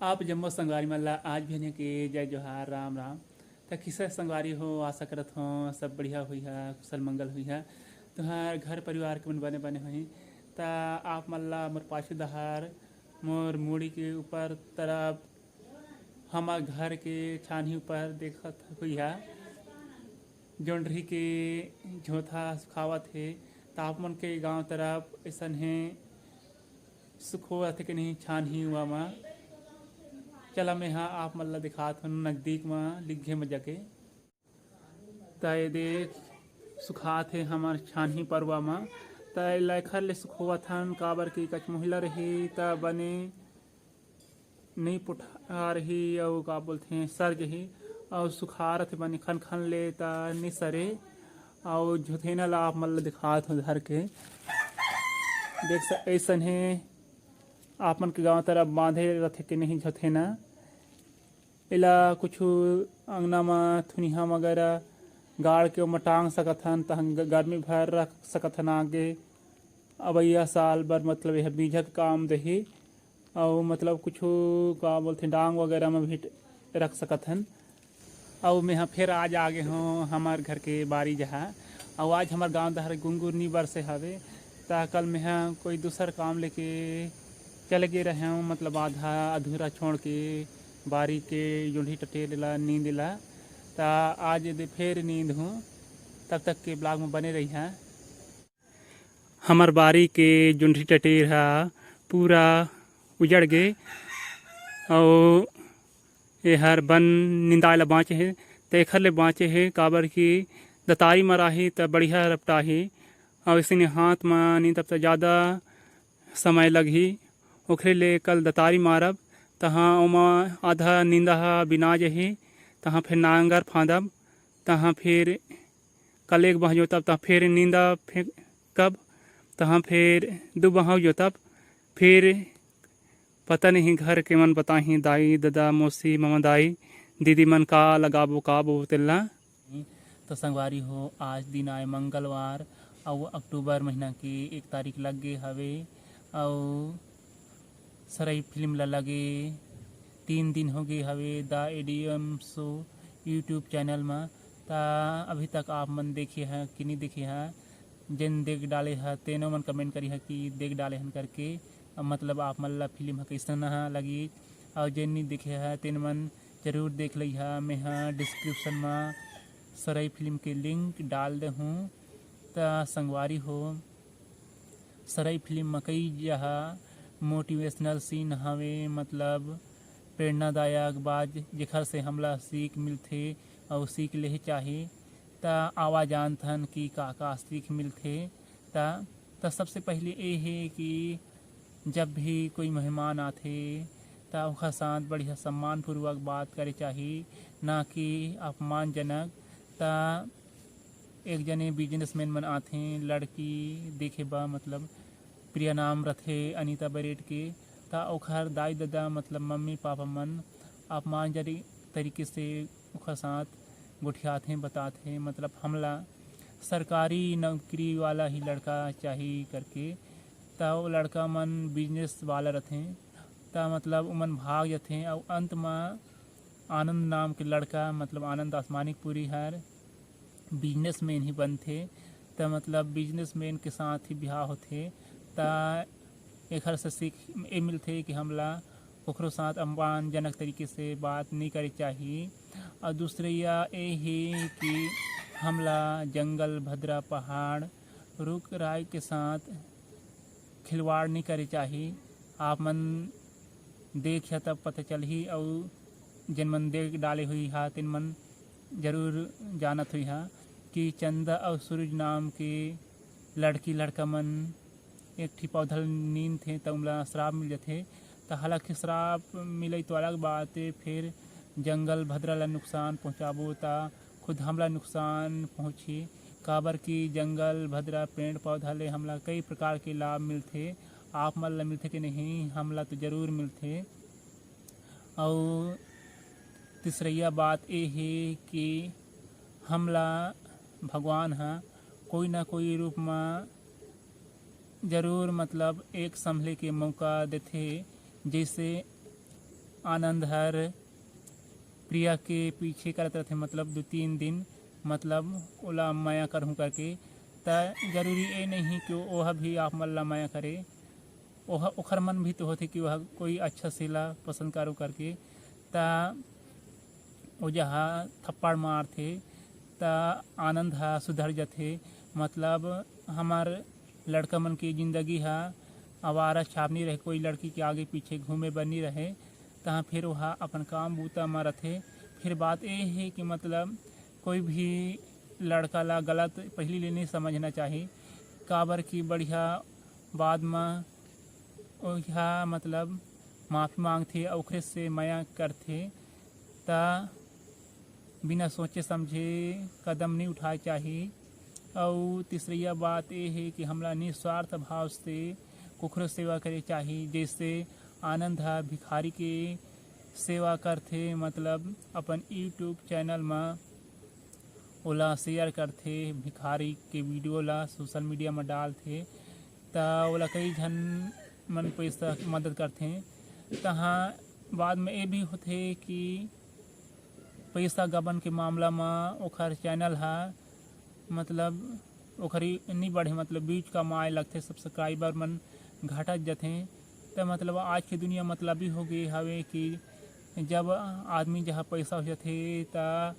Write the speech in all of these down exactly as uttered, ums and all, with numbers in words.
आप जम्मो संगवारी मन ला आज भी के जय जोहार, राम राम। त किसे संगवारी हो, आशा करत हो सब बढ़िया हुई है, कुशल मंगल हुई है, तुम्हार घर परिवार के मन बने बने हुई। त आप मन ला मोर पाछू डहार मोर मुड़ी के ऊपर तरफ हमर घर के छानही ऊपर देखत हुई है, जोंढरी के झोंथा सुखावत हे। त आप मन के गांव तरफ ऐसन हे, सुखो रथे के नहीं छानही हुआ मा। चला मैं हा आप मन ला दिखात हूँ नजदीक मा लिग्घे मा जाके। त ये देख सुखात हे हमर छानही परवा मा। त एला एखर ले सुखोवत हन, काबर कि कचमोहिला रही त बने नहीं पोठा रही, अउ का बोलथे सर जही, अउ सुखा रथे बने खन खन ले त नहीं सरे। अउ झोथेना ला आप मन ला दिखात हूँ धर के। देख स-, ऐसन हे आप मन के गांव तरफ बांधे रथे के नहीं झोथेना। एला कुछु अंगना म थुनिहा वगैरह गाड़ के ओमा टांग सकत हन, तहन ग-, गर्मी भर रख सकत हन आगे। अवइया साल बर मतलब यह बीजा के काम देही। अउ मतलब कुछु का बोलथे डांग वगैरह म भी रख सकत हन। अउ मेहा फेर आज आ गे हों हमर घर के बारी जहा। अउ आज हमर गांव डहर गुंगुर नी बरसे हवे, त कल मेहा कोई दूसर काम लेके चले गे रहेंव, मतलब आधा अधूरा छोड़ के बारी के जोंढी टटेर ला नींद ला। त आज एदे फेर नींद हूँ, तब तक के ब्लॉग में बने रहिहा। हमर बारी के जोंढी टटेर हा पूरा उजड़ गे, अउ एहर बन निंदाए ला बाँचे हे, त एखर ले बाँचे हे, काबर कि दतारी मराही त बढ़िया रपटाही, अउ अइसने हाथ म निंदब त जादा समय लगही। ओखरे ले कल दतारी मारब, तहाँ ओमा आधा निंदा ह बिना जही, तहाँ फेर नांगर फांदब, तहाँ फेर कल एक बाह जोतब, तहाँ फेर निंदा फेंकब, तहाँ फेर दू बाह जोतब, फेर पता नहीं घर के मन बताही, दाई, ददा, मौसी, ममा दाई, दीदी मन का लगाबो, का बोबो तेला। तो संगवारी हो, आज दिन आए मंगलवार, अउ अक्टूबर महीना के एक तारीख लग गे हवे, अउ सरई फिल्म ला लगे तीन दिन हो गे हवे, the ADM show YouTube channel म। त अभी तक आप मन देखे ह कि नहीं देखे ह, जेन देख डाले ह, तेनो मन कमेंट करिहा कि देख डाले हन करके। अब मतलब आप मन ला फिल्म ह कइसन ह लगी, अउ जेन नी देखे ह, तेन मन जरूर देख लइहा। मैं ह डिस्क्रिप्शन म सरई फिल्म के लिंक डाल देहूँ। त संगवारी हो, सरई फिल्म म कई जहा मोटिवेशनल सीन हवे, मतलब प्रेरणादायक बात, जेखर से हमला सीख मिलथे अउ सीख लेहे चाही। त आवा जानथन कि का का सीख मिलथे। त, त सबसे पहले ए हे कि जब भी कोई मेहमान आथे, त ओखर साथ बढ़िया सम्मानपूर्वक बात करे चाही, ना कि अपमानजनक। त एक जने बिजनेसमैन मन आथे लड़की देखे बर, मतलब प्रिया नाम रथे अनीता बरेट के, त ओखर दाई ददा, मतलब मम्मी पापा मन अपमानजनक तरीके से ओखर साथ गोठियाथे, बताथे, मतलब हमला सरकारी नौकरी वाला ही लड़का चाही करके। त वो लड़का मन बिजनेस वाला रथे, त मतलब उमन भाग जथे। अउ अंत म आनंद नाम के लड़का, मतलब आनंद दास मानिकपुरी हर बिजनेसमैन ही बनथे। त मतलब बिजनेसमैन के साथ ही बिहाव होथे। त एखर से सीख ए मिलथे कि हमला ओकरो साथ अपमानजनक तरीके से बात नहीं करे चाही। अउ दूसरइया ए हे कि हमला जंगल, भद्रा, पहाड़, रुख राई के साथ खिलवाड़ नहीं करे चाही। आप मन देखिया तब पता चलही, अउ जेन मन देख डाले हुई हा, तेन मन जरूर जानत हुई हा कि चंदा अउ सूरज नाम के लड़की लड़का मन एक ठी पौधा ल नींद थे, त उमला श्राप मिल जथे। त हालांकि श्राप मिलई तो अलग बात हे, फिर जंगल भद्रा ला नुकसान पहुँचाबो, त खुद हमला नुकसान पहुँचही, काबर कि जंगल भद्रा पेड़ पौधा ले हमला कई प्रकार के लाभ मिलथे। आप मन ला मिलथे कि नहीं, हमला तो जरूर मिलथे। अउ तीसरइया बात ए हे कि हमला भगवान ह कोई ना कोई रूप म जरूर, मतलब, एक संभले के मौका देथे। जैसे आनंद हर प्रिया के पीछे करत रथे, मतलब दो तीन दिन, मतलब ओला मया करहूँ करके। त जरूरी ए नहीं कि ओह भी आप मन ला मया करे, ओह ओखर मन भी तो होथे कि वह कोई अच्छा से ला पसंद करो करके। त ओ जहाँ थप्पड़ मारथे त आनंद ह सुधर जथे। मतलब हमर लड़का मन के जिंदगी ह आवारा छाप नहीं रहे, कोई लड़की के आगे पीछे घूमे बर नहीं रहे। तहाँ फिर वह अपन काम बूता म रथे। फिर बात ए हे कि मतलब कोई भी लड़का ला गलत पहली ले नहीं समझना चाही, काबर कि बढ़िया बाद म ओहा मतलब माफी मांगथे अउ ओखरे से मया करथे। त बिना सोचे समझे कदम नहीं उठाए चाही। अउ तीसरइया बात ए हे कि हमला निस्वार्थ भाव से कुखरो सेवा करे चाही। जैसे आनंद ह भिखारी के सेवा करथे, मतलब अपन YouTube चैनल म ओला शेयर करथे, भिखारी के वीडियो ला सोशल मीडिया म डालथे, त ओला कई झन मन पैसा मदद करथे। तहाँ बाद में ये भी होथे कि पैसा गबन के मामला म ओखर चैनल ह मतलब ओखर नी बढ़े, मतलब व्यूज कम आए लगथे, सब्सक्राइबर मन घटत जथे। त मतलब आज के दुनिया मतलबी हो गए हवे कि जब आदमी जहाँ पैसा हो जथे त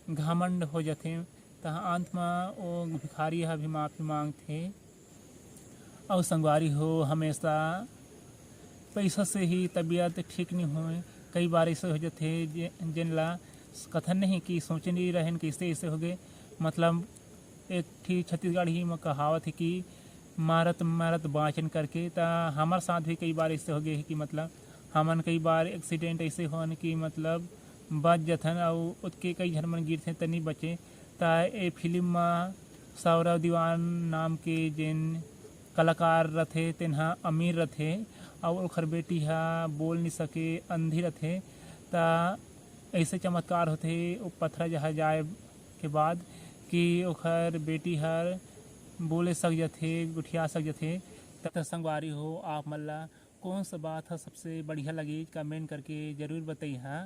घमंड हो जथे। त अंत म ओ भिखारी ह भी माफी मांगथे। अउ संगवारी हो, हमेशा पैसा से ही तबीयत ठीक नहीं होए। कई बार ऐसे हो जाथे जे-, जेन ला कथन नहीं कि सोचे नहीं रहन कि ऐसे ऐसे हो गए। मतलब एक ठी छत्तीसगढ़ी में कहावत है कि मारत मारत बाँचन करके। त हमर साथ भी कई बार ऐसे हो गए है कि मतलब हमन कई बार एक्सीडेंट ऐसे होन कि मतलब बच जथन अउ ओतके कई झन मन गिरथे त नहीं बचे। त ए फिल्म म सौरव दीवान नाम के जेन कलाकार रथे तेन ह अमीर रथे अउ ओखर बेटी ह बोल नहीं सके, अंधी रथे। त ऐसे चमत्कार होथे ओ पथरा जहाँ जाए के बाद कि ओखर बेटी हर बोले सक जथे, गोठिया सक जथे। त संगवारी हो, आप मन ला कौन सा बात ह सबसे बढ़िया लगे, कमेंट करके जरूर बताइहा।